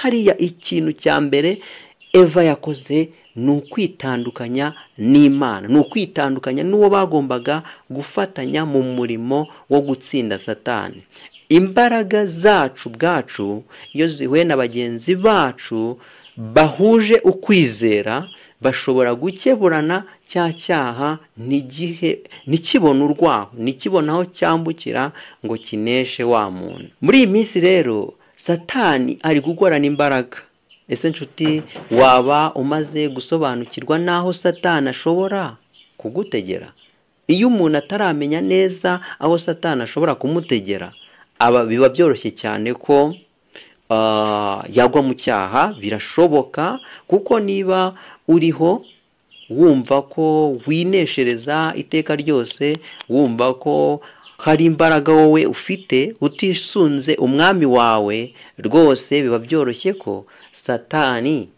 Hariya ikintu cya mbere Eva yakoze ni ukwitandukanya n'Imana, ni ukwitandukanya n'uwo bagombaga gufatanya mu murimo wo gutsinda Satani. Imbaraga zacu ubwacu iyo zihuye na bagenzi bacu bahuje ukwizera, bashobora gukeburana cya cyaha ntikibone urwaho, ntikibone aho cyambukira ngo kineshe wa muntu. Muri iyi minsi rero Satani ari gukorana imbaraga. Ese nshuti, waba umaze gusobanukirwa n'aho Satani ashobora kugutegera? Iyo umuntu ataramenya neza aho Satani ashobora kumutegera, aba biba byoroshye cyane ko yagwa mu cyaha. Birashoboka, kuko niba uriho wumva ko wineshereza iteka ryose, wumva ko hari imbaraga wowe ufite utisunze umwami wawe, rwose biba byoroshye ko Satani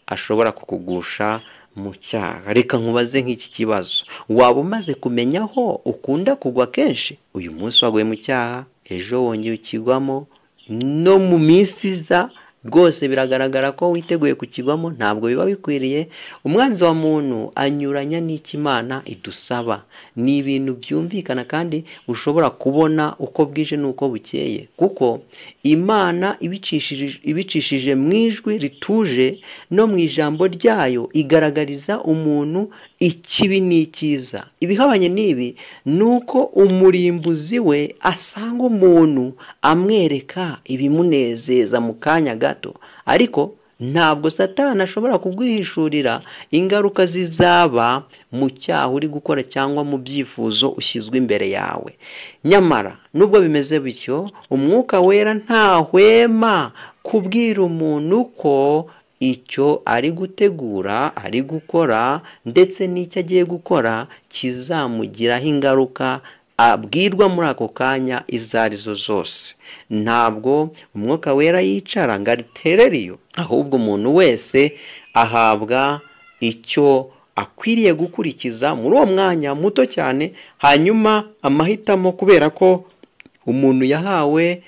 ashobora kukugusha mu cyaha. Reka nkubaze nk'iki kibazo: waba umaze kumenya aho ukunda kugwa kenshi? Uyu munsi waguye mu cyaha, ejo wongeye ukigwamo, no mu minsi iza rwose biragaragara ko witeguye kukigwamo. Ntabwo biba bikwiriye. Umwanzi wa muntu anyuranya n'icyo Imana idusaba. Ni ibintu byumvikana kandi ushobora kubona uko bwije n'uko bukeye, kuko Imana ibicishije mu ijwi rituje no mu ijambo ryayo igaragariza umuntu ikibi n'icyiza. Ibihabanye n'ibi ni uko umurimbuzi we asanga umuntu amwereka ibimunezeza mu kanya gato, ariko ntabwo Satani ashobora kuguhishurira ingaruka zizaba mu cyaha uri gukora cyangwa mu byifuzo ushyizwe imbere yawe. Nyamara nubwo bimeze bityo, Umwuka Wera ntahwema kubwira umuntu ko icyo ari gutegura, ari gukora, ndetse n'icyo agiye gukora kizamugiraho ingaruka abwirwa muri ako kanya izo arizo zose. Ntabwo Umwuka Wera yicara ngo ariterere iyo, ahubwo umuntu wese ahabwa icyo akwiriye gukurikiza muri uwo mwanya muto cyane, hanyuma amahitamo, kubera ko umuntu yahawe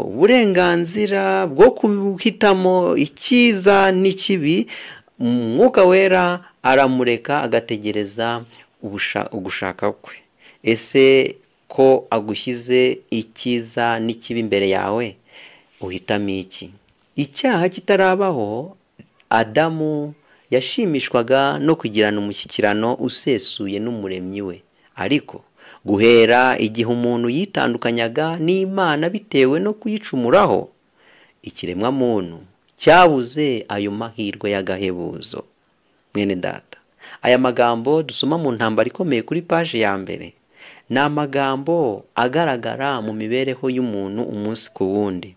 uburenganzira bwo guhitamo icyiza n'ikibi, Umwuka Wera aramureka agategereza ugushaka kwe. Ese ko agushyize icyiza n'ikibi imbere yawe, uhitamo iki? Icyaha kitarabaho, Adamu yashimishwaga no kugirana umushyikirano usesuye n'Umuremyi we. Ariko guhera igihe umuntu yitandukanyaga n'Imana bitewe no kuyicumuraho, ikiremwamuntu cyabuze ayo mahirwe y'agahebuzo. Mwene data, aya magambo dusoma mu Ntambara Ikomeye kuri paji ya mbere ni amagambo agaragara mu mibereho y'umuntu umunsi ku wundi.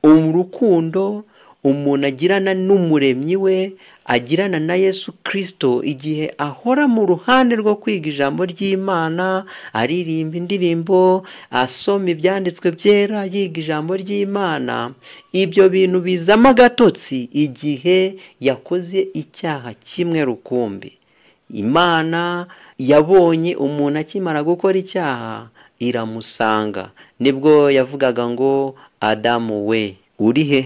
Urukundo umuntu agirana n'Umuremyi we, agirana na Yesu Kirisito, igihe ahora mu ruhande rwo kwiga ijambo ry'Imana, aririmba indirimbo, asoma ibyanditswe byera, yiga ijambo ry'Imana, ibyo bintu bizamo agatotsi igihe yakoze icyaha kimwe rukumbi. Imana yabonye umuntu akimara gukora icyaha iramusanga. Nibwo yavugaga ngo: "Adamu we, uri he?"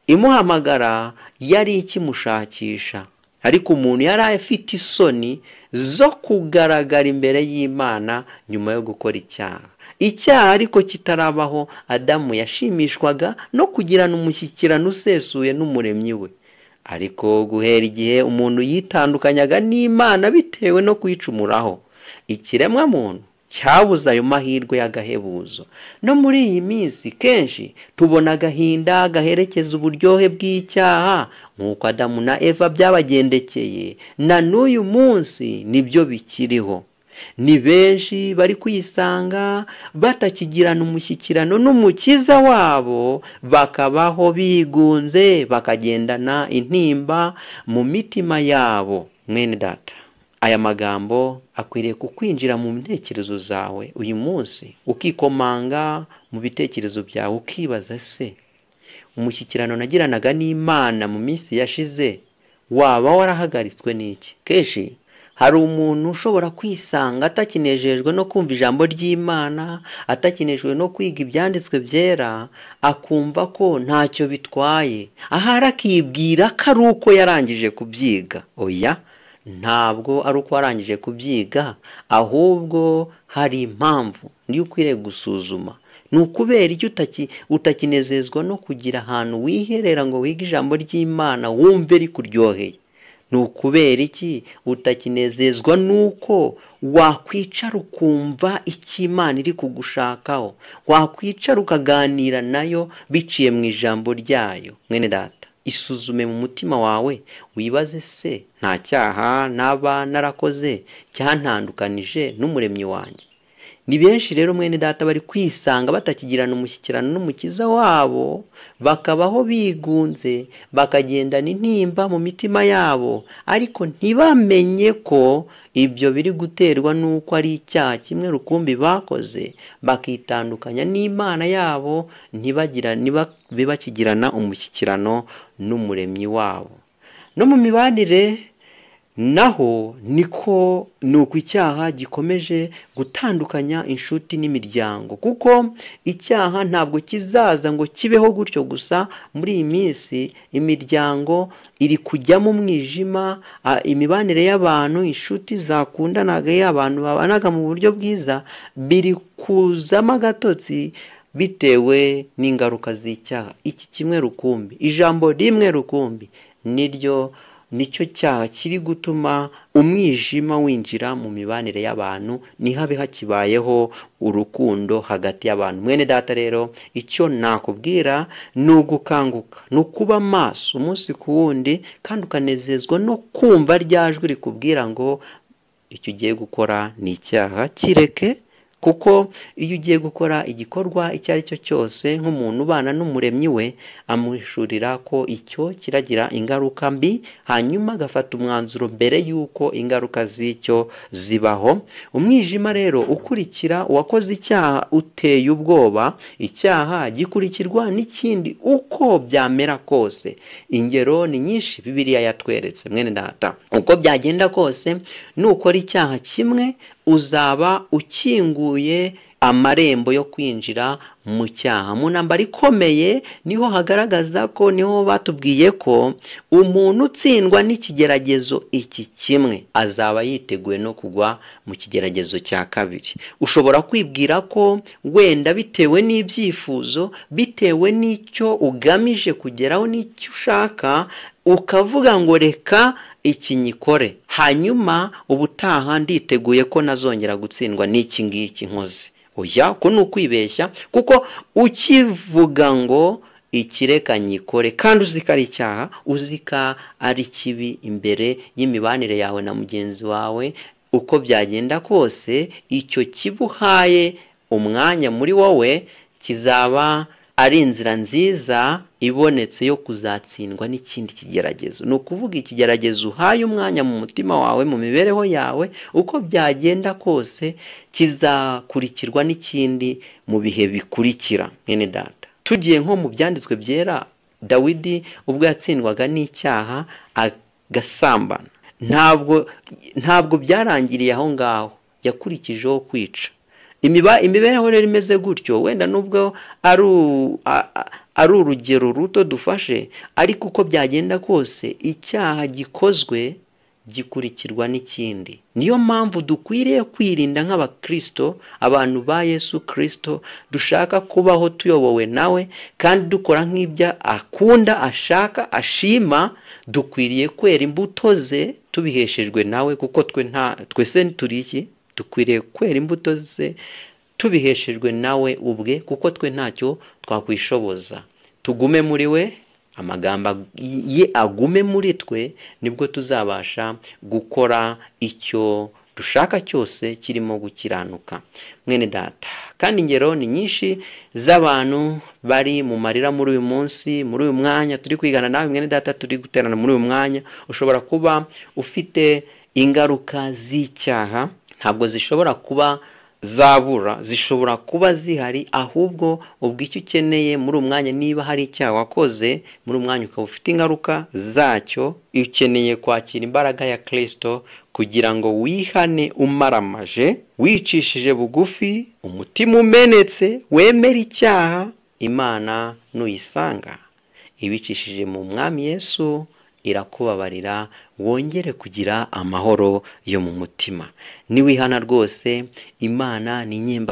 Imuhamagara yari ikimushakisha, ariko umuntu yari afite isoni zo kugaragara imbere y'Imana nyuma yo gukora icyaha. Icyaha ariko kitarabaho, Adamu yashimishwaga no kugirana umushyikirano usesuye n'Umuremyi we. Ariko guhera igihe umuntu yitandukanyaga n'Imana bitewe no kuyicumuraho, ikiremwamuntu cyabuze ayo mahirwe y'agahebuzo. No muri iyi minsi kenshi tubona agahinda gaherekeza uburyohe bw'icyaha, nk'uko Adamu na Eva byabagendekeye, na n'uyu munsi nibyo bikiriho. Ni benshi bari kuyisanga batakigirana umushyikirano n'Umukiza wabo, bakabaho bigunze, bakagendana intimba mu mitima yabo. Mwene data, aya magambo akwiriye kukwinjira mu ntekerezo zawe uyu munsi, ukikomanga mu bitekerezo byawe, ukibaza: se umushyikirano nagiranaga n'Imana mu minsi yashize waba warahagaritswe n'iki? Kenshi Hari umuntu ushobora kwisanga atakinejejwe no kumva ijambo ry'Imana, atakinejejwe no kwiga ibyanditswe byera, akumva ko ntacyo bitwaye, ahari akibwira ko ari uko yarangije kubyiga. Oya, ntabwo ari uko warangije kubyiga, ahubwo hari impamvu niyo ukwiriye gusuzuma. Ni ukubera icyo utakinezezwa no kugira ahantu wiherera ngo wige ijambo ry'Imana wumve rikuryoheye. Ni ukubera iki utakinezezwa nuko wakwicara ukumva icyo Imana iri kugushakaho, wakwicara ukaganira nayo biciye mu ijambo ryayo. Mwene data, isuzume mu mutima wawe, wibaze se nta cyaha naba narakoze cyantandukanije n'umuremyi wanjye? Ni benshi rero mwene data bari kwisanga batakigirana umushyikirano n'umukiza wabo, bakabaho bigunze, bakagendana intimba mu mitima yabo, ariko ntibamenye ko ibyo biri guterwa n'uko ari icyaha kimwe rukumbi bakoze, bakitandukanya n'Imana yabo, ntibabe bakigirana umushyikirano n'umuremyi wabo. No mu mibanire naho niko nuko icyaha gikomeje gutandukanya inshuti n'imiryango, kuko icyaha ntabwo kizaza ngo kibeho gutyo gusa. Muri iyi minsi imiryango iri kujyamo umwijima, imibanire y'abantu, inshuti zakundanaga, abantu babanaga mu buryo bwiza, biri kuzamo agatotsi bitewe n'ingaruka z'icyaha. Iki kimwe rukumbi, ijambo rimwe rukumbi, niryo nicyo cyaha kiri gutuma umwijima winjira mu mibanire y'abantu, ntihabe hakibayeho urukundo hagati y'abantu. Mwene data rero, icyo nakubwira ni ugukanguka, ni ukuba maso umunsi ku wundi, kandi ukanezezwa no kumva rya jwi rikubwira ngo icyo ugiye gukora ni icyaha, kireke. Kuko iyo ugiye gukora igikorwa icyo ari cyo cyose nk'umuntu ubana n'umuremyi we, amuhishurira ko icyo kiragira ingaruka mbi, hanyuma agafata umwanzuro mbere y'uko ingaruka z'icyo zibaho. Umwijima rero ukurikira uwakoze icyaha uteye ubwoba. Icyaha gikurikirwa n'ikindi uko byamera kose. Ingero ni nyinshi Bibiliya yatweretse. Mwene data, uko byagenda kose, nukora icyaha kimwe uzaba ukinguye amarembo yo kwinjira mu cyaha. Mu ntambara ikomeye niho hagaragaza ko, niho batubwiye ko umuntu utsindwa n'ikigeragezo iki kimwe azaba yiteguye no kugwa mu kigeragezo cya kabiri. Ushobora kwibwira ko wenda bitewe n'ibyifuzo, bitewe n'icyo ugamije kugeraho n'icyo ushaka, ukavuga ngo reka iki nyikore, hanyuma ubutaha nditeguye ko nazongera gutsindwa n'iki ngiki nkoze. Oya, ko ni ukwibeshya, kuko ukivuga ngo ikireka nyikore kandi uzi ko ari icyaha, uzi ko ari kibi imbere y'imibanire yawe na mugenzi wawe, uko byagenda kose icyo kibuhaye umwanya muri wowe kizaba ari inzira nziza ibonetse yo kuzatsindwa n'ikindi kigeragezo. Ni ukuvuga ikigeragezo uhaye umwanya mu mutima wawe, mu mibereho yawe, uko byagenda kose kizakurikirwa n'ikindi mu bihe bikurikira. Mwene data, tugiye nko mu byanditswe byera, Dawidi ubwo yatsindwaga n'icyaha agasambana, ntabwo byarangiriye aho ngaho, yakurikijeho kwica. Imibereho rero imeze gutyo, wenda nubwo ari urugero ruto dufashe, ariko uko byagenda kose icyaha gikozwe gikurikirwa n'ikindi. Niyo mpamvu dukwiriye kwirinda nk'abakristo, abantu ba Yesu Kristo, dushaka kubaho tuyobowe nawe kandi dukora nk'ibyo akunda, ashaka, ashima. Dukwiriye kwera imbuto ze tubiheshejwe nawe, kuko twese turi iki? Dukwiriye kwera imbuto ze tubiheshejwe nawe ubwe, kuko twe ntacyo twakwishoboza. Tugume muri we, amagambo ye agume muri twe, nibwo tuzabasha gukora icyo dushaka cyose kirimo gukiranuka. Mwene data, kandi ingero ni nyinshi z'abantu bari mu marira muri uyu munsi, muri uyu mwanya turi kwigana nawe mwene data, turi guterana muri uyu mwanya. Ushobora kuba ufite ingaruka z'icyaha, ntabwo zishobora kuba zabura, zishobora kuba zihari. Ahubwo ubwo icyo ukeneye muri umwanya, niba hari icyaha wakoze muri umwanya ukaba ufite ingaruka zacyo, ukeneye kwakira imbaraga ya Kirisito kugira ngo wihane umaramaje, wicishije bugufi, umutima umenetse, wemere icyaha. Imana nuyisanga ibicishije mu Mwami Yesu irakubabarira, wongere kugira amahoro yo mu mutima niwihana rwose. Imana ni inyemba.